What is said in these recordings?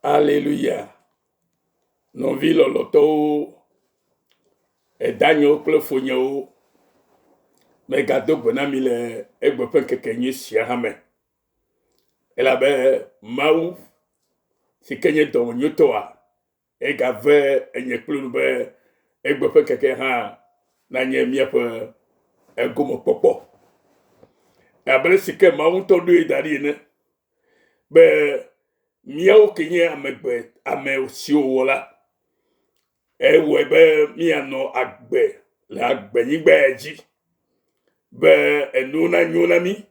Aleluya. Nɔvi lɔlɔtɔwo, edanyewo kple fonyewo, megado gbe na mi le egbe ƒe ŋkeke nyui sia hã me. Elabe Mawu si ke nye dɔmenyotɔa, egave enye kple nu be egbe ƒe ŋkeke hã nanye míaƒe egomekpɔkpɔ. Abe ale si ke Mawu ŋutɔ ɖoe da ɖi ene be míawo ke nye amegbe ame siwo wòwɔ la, ewɔe be míanɔ agbe le agbenyigba ya dzi be enuwo nanyo na mí,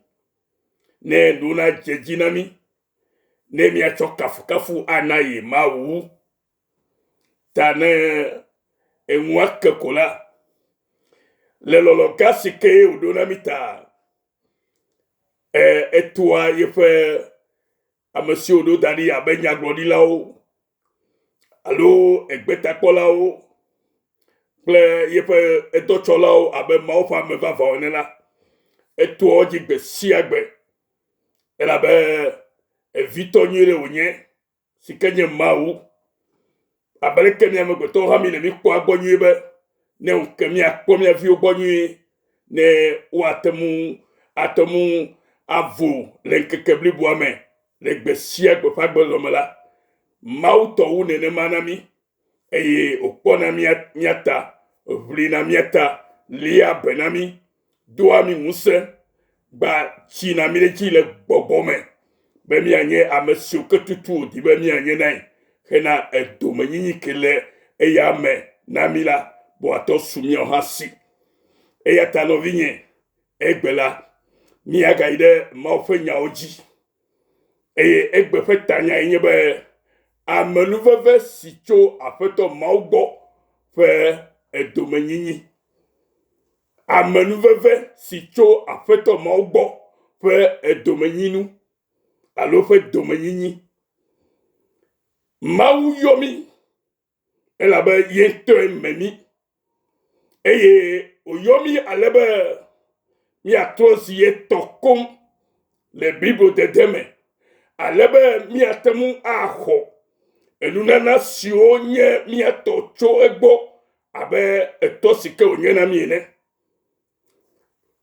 ne enuwo nadze edzi na mí, ne míatsɔ kafukafu ana ye Mawu. Ta ne enua ke ko la, le lɔlɔ̃ gã si ke wòɖo na mí ta, e, etoa yeƒe ame siwo ɖo da ɖi abe nyagblɔɖilawo alo egbetakpɔlawo kple yeƒe edɔtsɔlawo abe Mawu ƒe ame vavãwo ene la, etoa wo dzi gbe sia gbe elabe evitɔ nyui ɖe wònye si ke nye Mawu. Abe aleke mi amegbetɔwo hã mi le mi kpɔa gbɔ nyuie be ne ŋke miakpɔ mia viwo gbɔ nyuie ne woate ŋu ate ŋu avo le ŋkeke bliboa me le gbe sia gbe ƒe agbenɔnɔ me la, Mawu tɔ wu nenema na mí eye wòkpɔna mía, mía ta, ʋlina mía ta, lia be na mí, doa mí ŋusẽ, gba tsina mí ɖe edzi le gbɔgbɔ me be míanye ame siwo ke tutu wòdi be míanye nae hena edomenyinyi ke le eya me na mí la, be wòatɔ su míawo hã si. Eya ta nɔvinye, egbe la, míagayi ɖe Mawu ƒe nyawo dzi. Eye egbe ƒe tanyae nye be amenuveve si tso Aƒetɔ Mawu gbɔ ƒe edomenyinyi. Amenuveve si tso Aƒetɔ Mawu gbɔ ƒe edomenyinu alo ƒe domenyinyi. Mawu yɔ mí elabe ye ŋutɔe me mí eye wòyɔ mí ale be míatrɔ zi ye tɔ koŋ le blibodede me ale be míate ŋu axɔ enunana siwo nye mía tɔ tso egbɔ abe etɔ si ke wònye na mí ene.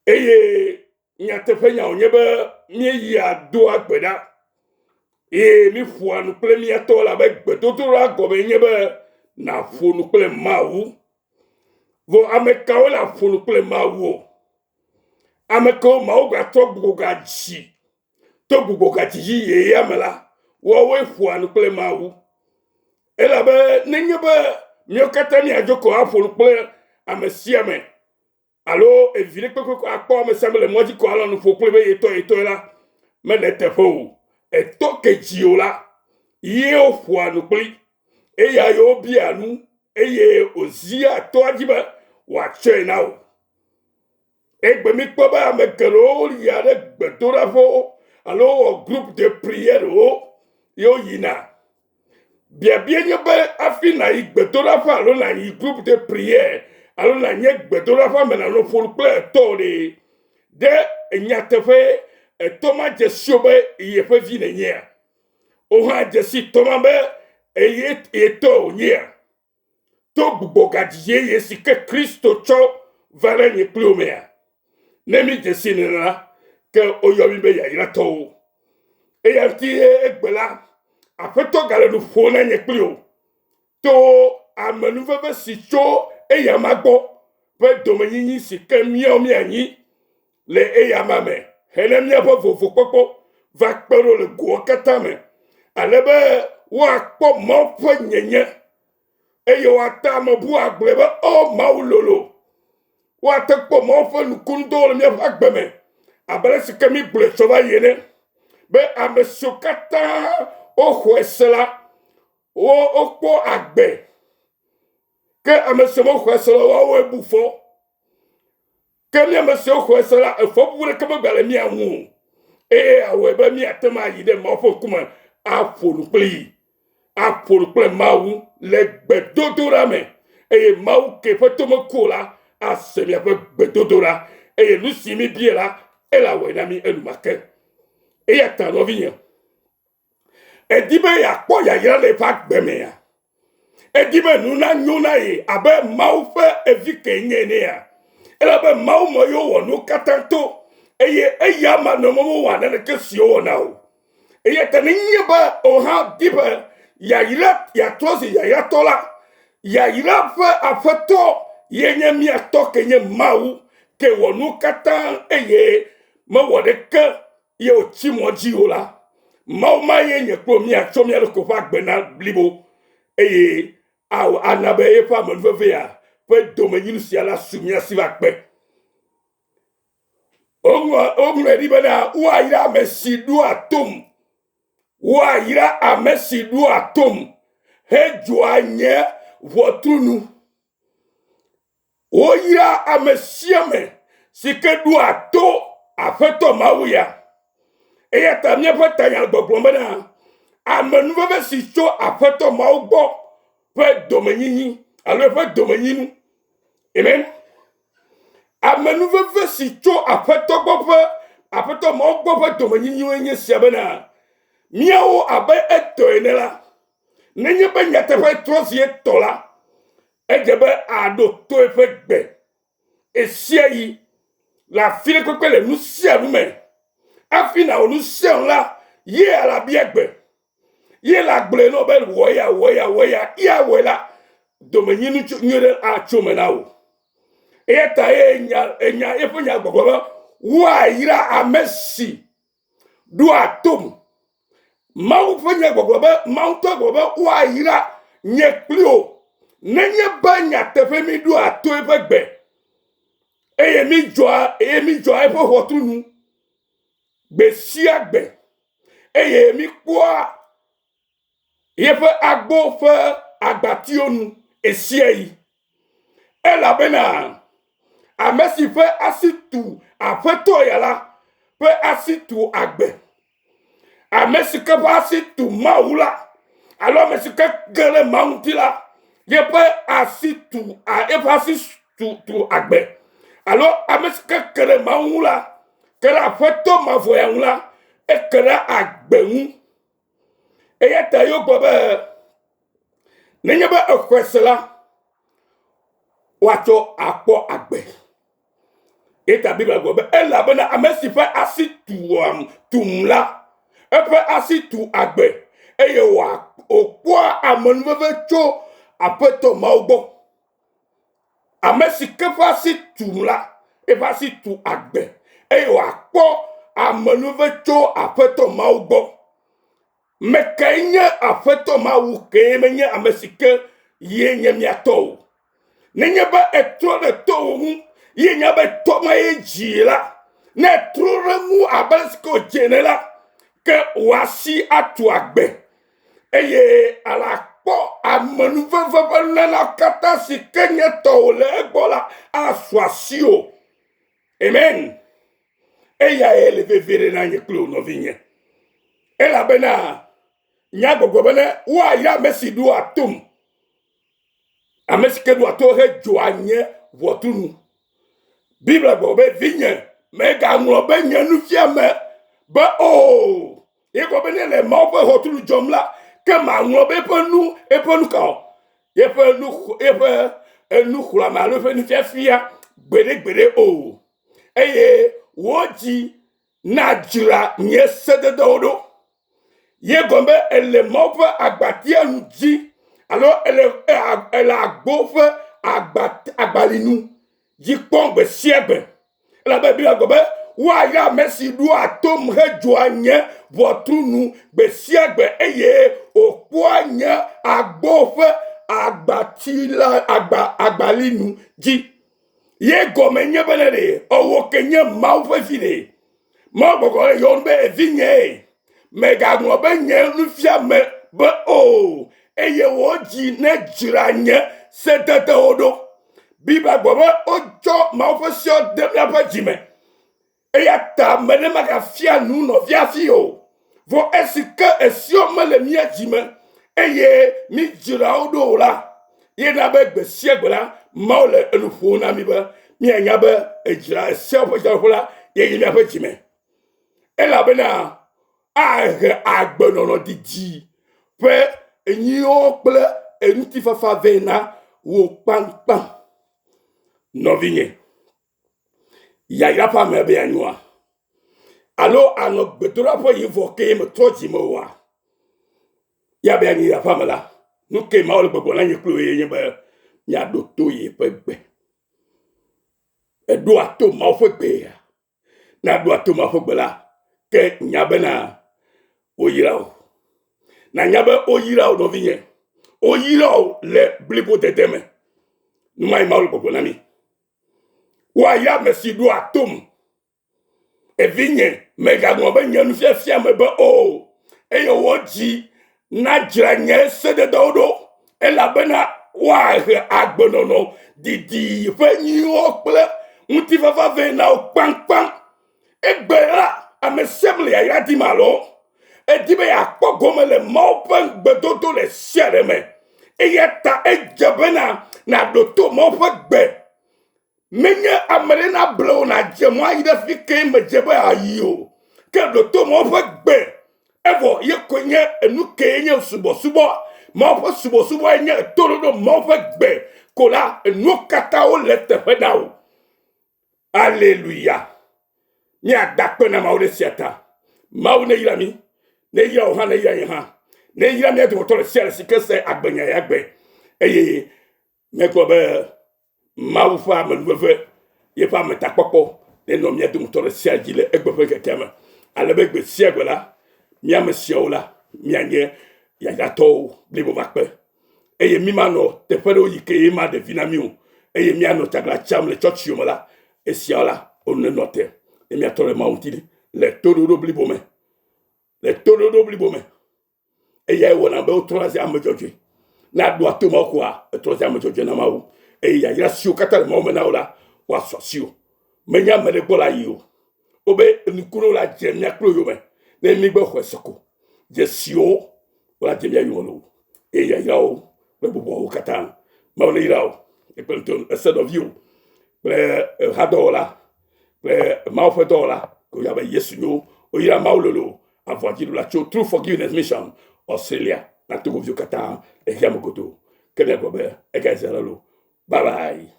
Eye Nyateƒenya wònye be míeyia doa gbe ɖa eye míƒoa nu kple mía tɔ elabe gbedodoɖa gɔmee nye be nàƒo nu kple Mawu. Vɔ ame kawoe le aƒo nu kple Mawu o? Ame kewo Mawu gatrɔ gbugbɔgadzi to gbugbɔgadzi yeyea me la, woawoe ƒoa nu kple Mawu. Elabe nenye be míawo katã míadzo ko aƒo nu kple ame sia ame alo evi ɖe kpekpe ko akpɔ ame sia ame le mɔ dzi ko alɔ nu ƒo kple be yetɔ yetɔe la, mele eteƒe o. Etɔ ke dzi o la, ye woƒoa nu kpli. Eya ye wobia nu eye wòzia tɔa dzi be wòatsɔe na wò. Egbe míkpɔ be ame geɖewo yia ɖe gbedoɖaƒewo alo wɔ groupe de prière-wo ye woyina. Biabia nye be hafi nàyi gbedoɖaƒe alo nàyi groupe de prière alo nànye gbedoɖaƒea me nànɔ ƒo nu kple etɔ ɖe, ɖe nyateƒe etɔ ma dze si wò be yeƒe vi nènyea? Wò hã dze si tɔ ma be eye yetɔe wònyea? To gbugbɔgadzi yeye si ke Kristo tsɔ va ɖe nye kpli wò mea? Ne mídze sii nene la, ke woyɔ mí be yayratɔwo. Eya ŋuti egbe la, Aƒetɔ gale nu ƒom na nye kpli wò to amenuveve si tso eyama gbɔ ƒe domenyinyi si ke míawo míanyi le eyama me hena míaƒe vovokpɔkpɔ va kpe ɖo le goa katã me, ale be woakpɔ Mawu ƒe nyenye eye woate ame bu agblɔe be, O Mawu lolo! Woate kpɔ Mawu ƒe nukunudɔwo le míaƒe agbe me abe ale si ke mígblɔe tsɔ va yi ene be ame siwo katã woxɔe se la, wo wokpɔ agbe ke ame siwo mexɔe se la woawoe bu fɔ. Ke mí ame siwo xɔe se la, efɔ bubu ɖeke megbale mía ŋu o, eye awɔe be míate ŋu ayi ɖe Mawu ƒe ŋkume aƒo nu kplii, aƒo nu kple Mawu le gbedodoɖa me, eye Mawu ke ƒe to meku o la ase miaƒe gbedodoɖa, eye nu si míbia la, ele awɔe na mí enumake. Eya ta nɔvinye, Èdi be yeakpɔ yayra le yeƒe agbe mea? Edi be nu nanyo na ye abe Mawu ƒe evi ke nye enea? Elabe Mawu me ye wowɔ nuwo katã to, eye eya manɔme mewɔa naneke si wowɔna o. Eya ta nenye be wò hã di be yayra yeatrɔ zu yayratɔ la, yayra ƒe aƒetɔ ye nye mía tɔ ke nye Mawu ke wɔ nuwo katã eye mewɔ ɖeke ye wòtsi mɔ dzi o la, Mawu ma ye nye kple míatsɔ mía ɖokui ƒe agbe na blibo eye awɔ ana be eƒe amenuvevea ƒe domenyinu sia la su mía si va kpe. Woŋlɔ woŋlɔe ɖi bena woayra ame si ɖoa tom, woayra ame si ɖoa tom hedzɔa nye ʋɔtru nu. Woyra ame sia ame si ke ɖoa to Aƒetɔ Mawu ya. Eya ta míaƒe tanya le gbɔgblɔm bena amenuveve si tso Aƒetɔ Mawu gbɔ ƒe domenyinyi alo eƒe domenyinu. Amen. Amenuveve si tso Aƒetɔ gbɔ ƒe Aƒetɔ Mawu gbɔ ƒe domenyinyiwoe nye sia bena míawo abe etɔ ene la, nenye be nyateƒe trɔ zi etɔ la, Edze be aɖo to eƒe gbe ɣesiaɣi le afi ɖe kpekpe le nu sia nu me. Hafi nàwɔ nu sia nu la, ye alabia gbe. Ye la gblɔe na wò be wɔ ya, wɔ ya, wɔ ya, ya wɔe la, domenyinu tso nyui ɖe atso me na wò. Eya ta ye nya enya eƒe nya gbɔgblɔ be woayra ame si ɖoa tom. Mawu ƒe nya gbɔgblɔ be Mawu ŋutɔ gblɔ be woayra nye kpli wò nenye be nyateƒe mi ɖoa to eƒe gbe eye mi dzɔa eye mi dzɔa eƒe ʋɔtru nu gbe sia gbe eye mi kpɔa yeƒe agbo ƒe agbatiwo nu ɣesiaɣi. Elabena ame si ƒe asi tu Aƒetɔ ya la ƒe asi tu agbe. Ame si ke ƒe asi tu Mawu la, alo ame si ke ge ɖe Mawu ŋuti la, yeƒe asi tu eƒe asi tu tu agbe. Alo ame si ke ke ɖe Mawu ŋu la, ke ɖe Aƒetɔ mavɔ ya ŋu la, eke ɖe agbe ŋu. Eya ta yewo gblɔ be nenye be exɔe se la, woatsɔ akpɔ agbe. Eya ta Biblia gblɔ be elabena ame si ƒe asi tuam tum la, eƒe asi tu agbe eye wòkpɔa amenuveve tso Aƒetɔ Mawu gbɔ. Ame si ke ƒe asi tum la, eƒe asi tu agbe eye wòakpɔ amenuve tso Aƒetɔ Mawu gbɔ. Mekae nye Aƒetɔ Mawu kee menye ame si ke ye nye mía tɔ o. Nenye be etrɔ ɖe tɔwò ŋu ye nya be tɔ ma ye dzii la, ne etrɔ ɖe ŋu abe ale si ke wòdze ene la, ke wò asi atu agbe eye alakpɔ amenuveve ƒe nunana katã si ke nye tɔwò le egbɔ la asu asiwò. Amen. Eyae le vevie ɖe na nye kple wò nɔvinye. Elabena nyagbɔgblɔ be ne woayra ame si ɖoa tom Ame si ke ɖoa to hedzɔa nye ʋɔtru nu. Biblia gblɔ be vinye, mègaŋlɔ be nye nufiame be o. Ye gblɔ be ne le Mawu ƒe ʋɔtru nu dzɔm la, ke maŋlɔ be eƒe nu, eƒe nu ka o? Eƒe nu, eƒe enuxlɔ̃ame alo eƒe nufiafia gbeɖegbeɖe o. Eye wò dzi nadzra nye sededewo ɖo. Ye gɔme be ele Mawu ƒe agbatia nu dzi alo ele ele agbo ƒe agba agbali nu dzi kpɔm gbe sia gbe. Elabe Biblia gblɔ be woayra ame si ɖoa tom hedzɔa nye ʋɔtru nu gbe sia gbe eye wòkpɔa nye agbo ƒe agbati la agba agbali nu dzi. Ye gɔme nye be ne ɖe ewò ke nye Mawu ƒe vi ɖe. Mawu gbɔgbɔ le yɔm be vinye, mègaŋlɔ be nye nufiame be o, eye wò dzi nedzra nye sededewo ɖo. Biblia gblɔ be wotsɔ Mawu ƒe sewo de míaƒe dzi me. Eya ta ame ɖe magafia nu nɔvia hafi o. Vɔ esi ke esewo mele mía dzi me eye mídzra wo ɖo o la, ye na be gbe sia gbe la, Mawu le enu ƒom na mí be míanya be edzra eseawo ƒe dzraɖoƒe la ye nye míaƒe dzi me. Elabena ahe agbenɔnɔ didi. ƒe enyiwo kple ŋutifafa vɛ na wò kpaŋkpaŋ. Nɔvinye, yayra ƒe ame be yeanyoa? Alo anɔ gbedoɖaƒe yi vɔ kee metrɔ dzi me oa? Ya be yeanyi yayra ƒe ame la, nu ke Mawu le gbɔgblɔm na nye kple wò ye nye be míaɖo to yeƒe gbe. Èɖoa to Mawu ƒe gbea? Ne àɖoa to Mawu ƒe gbe la, ke nya bena woyra wò. Nànya be woyra wò nɔvinye. Woyra wò le blibodede me. Nu ma yi Mawu le gbɔgblɔm na mí. Woayra ame si ɖoa tom. Evinye, mègaŋlɔ be nye nufiafia me be o, eye wò dzi nadzra nye sededewo ɖo, elabena woahe agbenɔnɔ didi ƒe nyuiwo kple ŋutifafa vɛ na wò kpaŋkpaŋ. Egbe la, ame sia ame le yayra dim alo edi be yeakpɔ gome le Mawu ƒe ŋugbedodo ɖe sia ɖe me. Eya ta edze bena nàɖo to Mawu ƒe gbe. Menye ame ɖe nable wò nàdze mɔ ayi ɖe fi ke medze be ayi o. Ke ɖo to Mawu ƒe gbe. Evɔ ye koe nye enu kee nye subɔsubɔ. Mawu ƒe subɔsubɔ nye toɖoɖo Mawu ƒe gbe ko la, enuwo katã wole teƒe na wò. Aleluya. Míada akpe na Mawu ɖe sia ta. Mawu neyra mí. Neyra wò hã, neyra nye hã. Neyra mía dometɔ ɖe sia ɖe si ke se agbenya ya gbe. Eye Míegblɔ be Mawu ƒe amenuveve, yeƒe ametakpɔkpɔ nenɔ mía dometɔ ɖe sia dzi le egbe ƒe ŋkekea me, ale be gbe sia gbe la, mía ame siawo la, míanye yayratɔwo blibo va kpe. Eye mímanɔ teƒe ɖewo yi ke ye maɖe vi na mí o, eye míanɔ tsagla tsam le tsɔtsiwo me la, esiawo la, wonenɔ te ne míatrɔ ɖe Mawu ŋuti le toɖoɖo blibo me. Le toɖoɖo blibo me. Eyae wɔna be wotrɔna zi ame dzɔdzɔe. Ne aɖo ato Mawu koa, etrɔ zi ame dzɔdzɔe na Mawu. Eye yayra siwo katã le Mawu me na wò la, woasu asiwò. Menye ame ɖe gbɔ la yi o. Wobe nukunuwo la dze mía kple yome ne mígbe xɔe se ko. Dzesiwo wola dze mía yome loo. Eye yayrawo kple bubuawo katã. Mawu neyra wò. Ekpe ŋutɔ ese nɔviwò kple hadɔwɔla kple Mawu ƒe dɔwɔla ko ya be Yesu nyo. Woyra Mawu lolo avɔa dziɖula tso True Forgiveness Mission Australia na Togoviwo katã le xexea me godoo. Ke míagblɔ be egae zã lolo. Bye bye.